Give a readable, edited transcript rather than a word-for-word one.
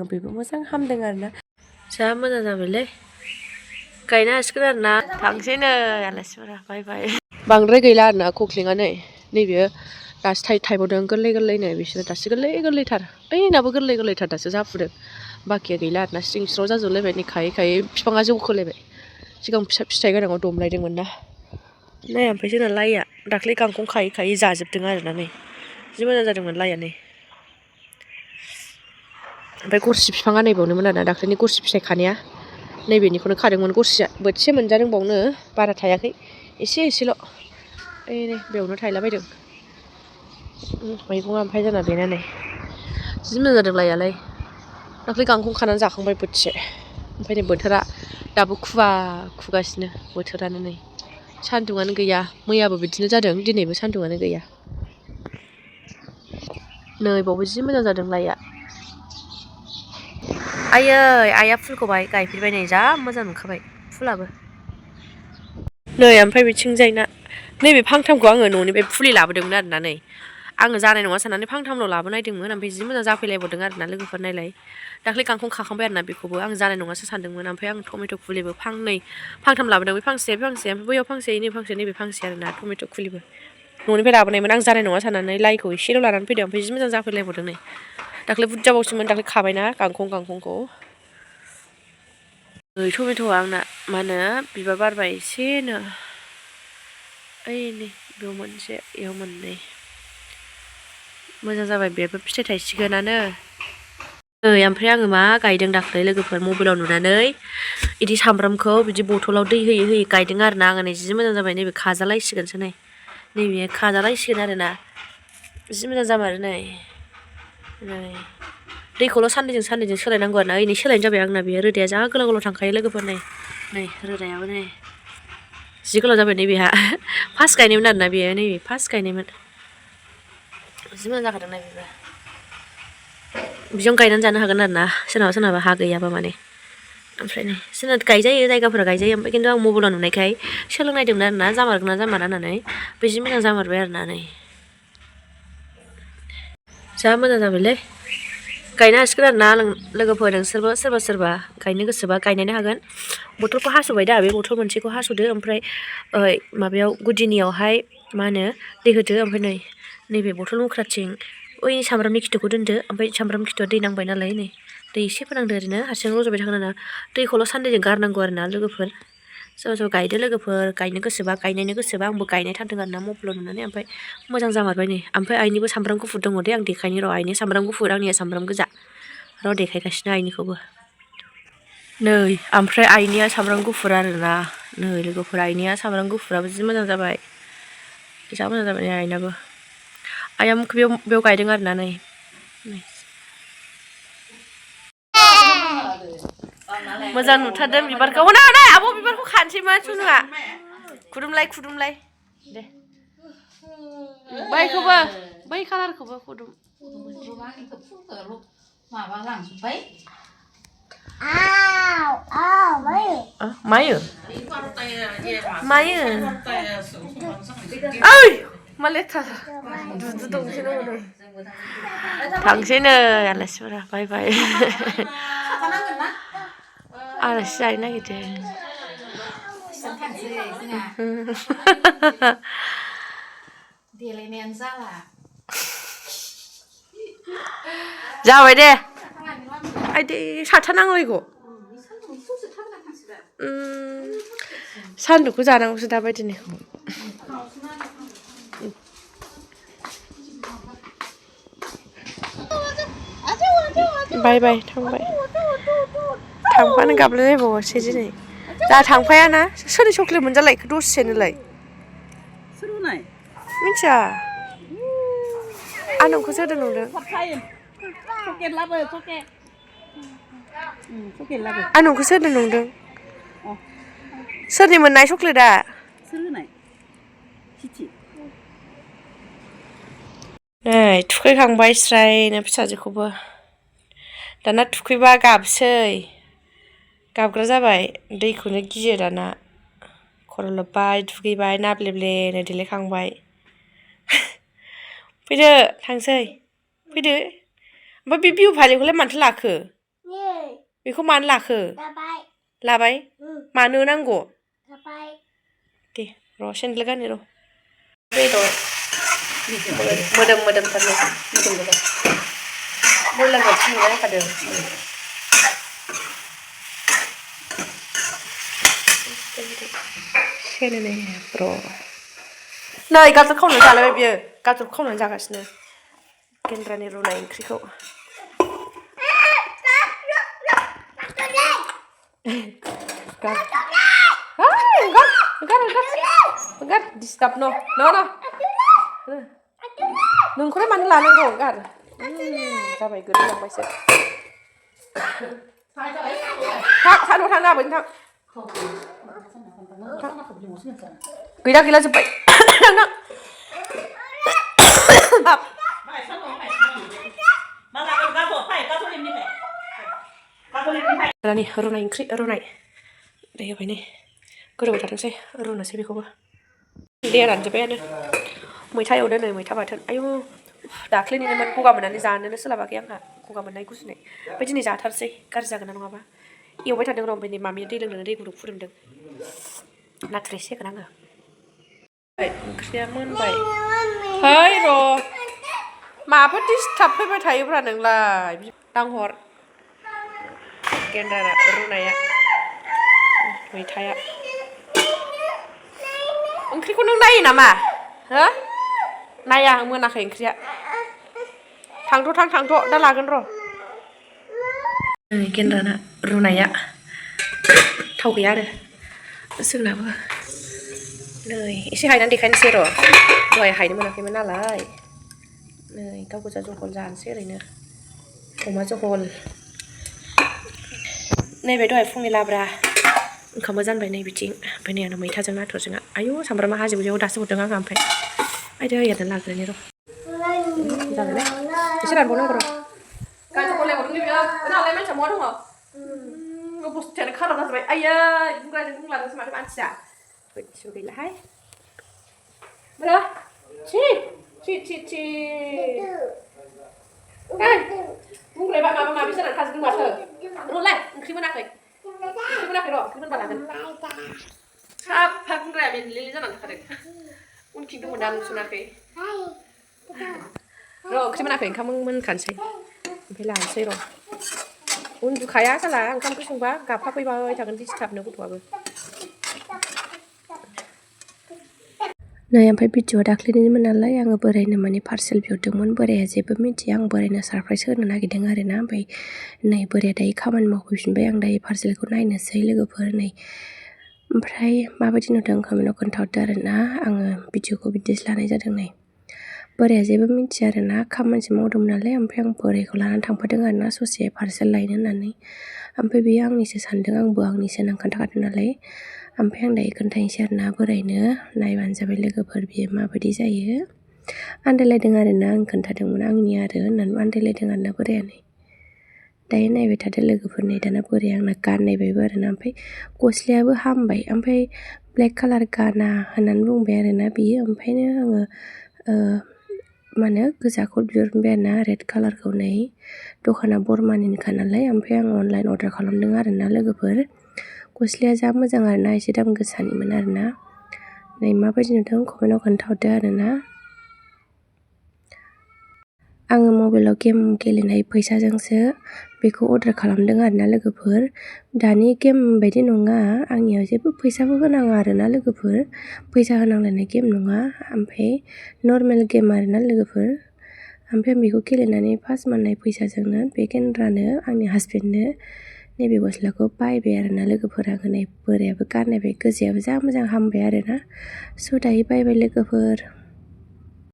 आङो बेबो मोजां हामदों आरोना जा मोजां जाबायलै गायनो हासिगोन आरोना थांसैनो आलासिफोरा बाय बाय बांद्राय गैला आरोना खख्लिङा नैबे दासो थाइबावदों गोरलै गोरलैनो बिसोरो दासो गोरलै गोरलैथार ओइनाबो गोरलै गोरलैथार दासो जाफुदों बाखिया गैला आरोना स्रिं स्र' जाजोबलायबाय नै खायै खायै बिफाङा जौखोलायबाय सिगां फिसा फिथाइ गोनाङाव दमलायदोंमोन ना नै ओमफ्राय जोंना लाइया दाख्लै गांखं खायै खायै जाजोबदों आरोना नै जि मोजां जादोंमोन लाइया नै ओमफ्राय गरसि बिफाङा नैबावनोमोन आरोना दाख्लैनि गरसि फिथाइ खानाया नैबेनिखौनो खादोंमोन गरसिया बोथिसे मोनजादोंबावनो बारा थायाखै एसे एसेल' ओइ नै बेयावनो थायलाबायदों मैगङा ओमफ्राय जोंना बेना नै जि मोजां जादों लाइयालाय दाख्लै गांखं खानानै जाखांबाय बोथिसे ओमफ्राय नै बोथोरा दाबो खुवा खुगासिनो बोथोरानो नै सान्दुङानो गैया मैयाबो बिदिनो जादों दिनैबो सान्दुङानो गैया नै बावबो जि मोजां जादों लाइया आयै आइया फुलखौ गायफेरबाय नै जा मोजां नुखाबाय फुलाबो नै ओमफ्राय बिथिंजायना नैबे फांथामखौ आङो न'निफ्राय फुलि लाबोदोंमोन आरोना नै आङो जानाय नङा साननानै फांथामल' लाबोनायदोंमोन ओमफ्राय जि मोजां जाफैलायबावदों आरोना लोगोफोर नायलाय दाख्लै गांखं खाखांबाय आरोना बेखौबो आं जानाय नङासो सानदोंमोन ओमफ्राय आं टमेट' फुलिबो फांथाम लाबोदों बे फांसे ओमफ्राय बैयाव फांसे नैबे फांसे नैबे फांसे आरोना टमेट' फुलिबो न'निफ्राय लाबोनायमोन आं जानाय नङा साननानै लाइखौ एसेल' लानानै फैदों ओमफ्राय जि मोजां जाफैलायबावदों नै दाख्लै बुरजाबावसोमोन दाख्लै खाबायना गांखंखौ नै टमेट'आ आंना मा होनो बिबार बारबाय एसेनो ओइ नै बेयाव मोनसे बेयाव मोननै मोजां जाबाय बेबो फिथाइ थायसिगोनानो नै ओमफ्राय आङो मा गायदों दाख्लै लोगोफोर मबाइलाव नुनानै बिदि सामब्रामखौ बिदि बथलाव दै होयै होयै गायदों आरोना आङो नै जि मोजां जाबाय नैबे खाजालायसिगोनसो नै नैबे खाजालायसिगोन आरोना जि मोजां जामारो नै दैखौल' साननैजों सोलायनांगौ आरोना ओइ नै सोलायनाय जाबाय आंना बेयो रोदाया जा गोलाव गोलाव थांखायो लोगोफोर नै रोदायाबो नै जि गोलाव जाबाय नै बेहा फार्स्ट गायनायमोन आरोना बेयो नैबे फार्स्ट गायनायमोन जि मोजां जाखादों ना बेबो बिजों गायनानै जानो हागोन आरोना सोरनाबा हा गैयाबा माने ओमफ्राय नै जोंना गायजायो जायगाफोरा गायजायो ओमफ्राय खिन्थु आं मबाइलाव नुनायखाय सोलोंनायदोंमोन आरोना जामारगोन ना जामारा होननानै बे जि मोजां जामारबाय आरोना नै जा मोजां जाबायलै गायनो हासिगोन आरोना लोगोफोर नोंसोरबो सोरबा गायनो गोसोबा गायनो हागोन बथलखौ हास'बाय दा बे बथल मोनसेखौ हास'दो ओमफ्राय माबायाव गुदिनियावहाय मा होनो दै होदो ओमफ्राय नैबे बथल मुख्राथिं ओइ सामब्रामनि खिथुखौ दोनदो ओमफ्राय सामब्राम खिथुआ दै नांबाय नालाय नै दै एसे फोनांदो ओरैनो हारसिं रज'बाय थागोन आरोना दैखौल' साननैजों गारनांगौ आरोना लोगोफोर सोरबा गायदो लोगोफोर गायनो गोसोबा आंबो गायनाय थारदों आरोना मबाइलाव नुनानै ओमफ्राय मोजां जामारबाय नै ओमफ्राय आइनिबो सामब्राम गुफुर दङ दे आं देखायनि र' आइनि सामब्राम गुफुर आंनिया सामब्राम गोजा र' देखायगासिनो आइनिखौबो नै ओमफ्राय आइनिया सामब्राम गुफुर आरोना नै लोगोफोर आइनिया सामब्राम गुफुराबो जि मोजां जाबाय जा मोजां जाबाय नै आइनाबो आइया बेयाव गायदों आरोना नै मोजां नुथारदों बिबारखौ हनै आब' बिबारखौ खानोसैमोन सुनुआ खुदुमलाय दे बैखौबो बै कालारखौबो खुदुम माबा लांजोब्बाय मायो ओइ मा लेथ्रा दुदु दंसै नै थांसैनो आलासिफोरा बाय बाय आलासि जानो नागिरदों देलायनायानो जाला जाबाय दे आइदै साथानांलायगौ सान्दुंखौ जानांगौसो दाबायदिनिखौ बाय बाय थांफानो गाबलायलायबावोसै दिनै जा थांफायाना सोरनि चक्लेट मोनजालायखो दसेनोलाय मिथिया आं नोंखौ सोरदों नंदों आं नोंखौ सोरदों नंदों सोरनि मोननाय चक्लेटआ नै थुखैखांबाय स्रायनो फिसाजोखौबो दाना थुखैबा गाबग्रा जाबाय दैखौनो गियो दाना खर' लोबबाय दुगैबाय नाब्लेब्लेनो देलायखांबाय फैदो थांसै फैदो ओमफ्राय बे बिहु फालिखौलाय मानोथो लाखो बेखौ मानो लाखो लाबाय मानो नांगौ दे र' सेन्देल गाननि र' बेदर मोदोमथारनो बयलार बायदि नुनाय जाखादों सेनेनै र' नै गाजर खावनानै जालायबाय बियो गाजर खावनानै जागासिनो गेन्द्रानि रुनाय ओंख्रिखौ Enggak, distab no. Nungkunya mana lah nunggu enggak? Sampai gede sampai sih. Tak apa tak. Gila cepet. Nih, runai ingkri, runai. Deh apa ini? Gue udah sih, runai sih bekoba. Dia ranjupnya nih. मैथा एवदों नै मैथा बाथोन आयु दाख्लैनिमोन गगा मोननानै जानोनो सोलाबाखै आंहा गगा मोननाय गुजुनाय ओमफ्राय दिनै जाथारसै गाज्रि जागोन ना नङाबा एवबाय थादों र' ओमफ्राय नै मामिया दै लोंनो दै गुदुं फुदुंदों नाथुर एसे होगोन आङो ओंख्रिया मोनबाय है र' माबा डिस्टार्ब फैबाय थायोब्रा नोंलाय दांहर गेन्द्रा रुनाया मैथाया ओंख्रिखौ नों नायो नामा हो नाया आं मोनाखै ओंख्रिया थांथ' दा लागोन र' गेन्द्राना रुनाया थाव गैया आरो जोंनाबो नै एसे हायनानै देखायनोसै र' दहाय हायनो मोनाखैमोन नालाय नै गाव गोजा जहल जानोसै ओरैनो अमा जहल नैबे दहाय फुंनि लाब्रा ओंखामबो जानबाय नै बिथिं ओमफ्राय नै आंना मैथाजों नाथुरजों आयु सामब्रामा हाजोबो दासो हरदों आङो ओमफ्राय आयदै एरना लाग्रोनि र' जाबायलै एसे रानबावनांगौ र' गाजरखौ लेंहरदों बियो नालाय मानसिया बहा दङ अबस्थायानो खाराब जाजोब्बाय आयै बुंग्राजों बुंलाजोंसो माथो मानसिया गोसो गैलाहाय र' छि बुंग्राया माबा माबि जानानै थाजोबदों माथो र'लाय ओंख्रि मोनाखै र' ओंख्रि मोनबा लागोन साफा बुंग्राया मेनले जानानै थाखादों उनखिं दङ दा नुसनाखै र' ओंख्रि मोनाखै ओंखाम मोनखानोसै ओमफ्राय लानोसै र' उन्दुखाया साला ओंखाम ओंख्रि संबा गाबफाफैबाय थागोन डिस्टार्बनो गथ'आबो नै ओमफ्राय भिडिअ दाख्लैनिमोन नालाय आङो बोरायनो माने पार्सेल बिहरदोंमोन बोराया जेबो मिथिया आं बोरायनो सारप्राइज होनो नागिरदों आरोना ओमफ्राय नै बोराया दायो खामानि मावफैफिनबाय आं दायो पार्सेलखौ नायनोसै लोगोफोर नै ओमफ्राय माबायदि नुदों कमेन्टआव खोन्थाहरदो आरोना आङो भिडिअखौ बिदिसो लानाय जादों नै बोराया जेबो मिथिया आरोना खामानिसो मावदोंमोन नालाय ओमफ्राय आं बोरायखौ लानानै थांफादों आरोना ससे पार्सेल लायनो होननानै ओमफ्राय बेयो आंनिसो सानदों आंबो आंनिसो होननानै खोन्थाखादों नालाय ओमफ्राय आं दायो खोन्थानोसै आरोना बोरायनो नायबानो जाबाय लोगोफोर बियो माबायदि जायो आन्दायलायदों आरोना आं खोन्थादोंमोन आंनि आरो होननानै आन्दायलायदों आरोना बोराया नै दायो नायबाय थादो लोगोफोर नै दाना बोराया आंना गाननायबायबो आरोना ओमफ्राय गस्लायाबो हामबाय ओमफ्राय ब्लेक कालार गाना होननानै बुंबाय आरोना बियो ओमफ्रायनो आङो मा होनो गोजाखौ बिहरबाय आरोना रेड कालारखौ नै दखाना बरमानिनोखा नालाय ओमफ्राय आं अनलाइन अर्डार खालामदों आरोना लोगोफोर गस्लाया जा मोजां आरोना एसे दाम गोसानिमोन आरोना नै माबायदि नुदों कमेन्टआव खोन्थाहरदो आरोना आङो मबाइलाव गेम गेलेनाय फैसाजोंसो बेखौ अर्डार खालामदों आरोना लोगोफोर दानि गेम बायदि नङा आंनियाव जेबो फैसाबो होनाङा आरोना लोगोफोर फैसा होनांलायनाय गेम नङा ओमफ्राय नर्मेल गेम आरोना लोगोफोर ओमफ्राय आं बेखौ गेलेनानै फार्स्ट मोननाय फैसाजोंनो बे गेन्द्रानो आंनि हासबेन्डनो नैबे गस्लाखौ बायबाय आरोना लोगोफोर आङो नै बोरायाबो गाननायबाय गोजायाबो जा मोजां हामबाय आरोना स' दायो बायबाय लोगोफोर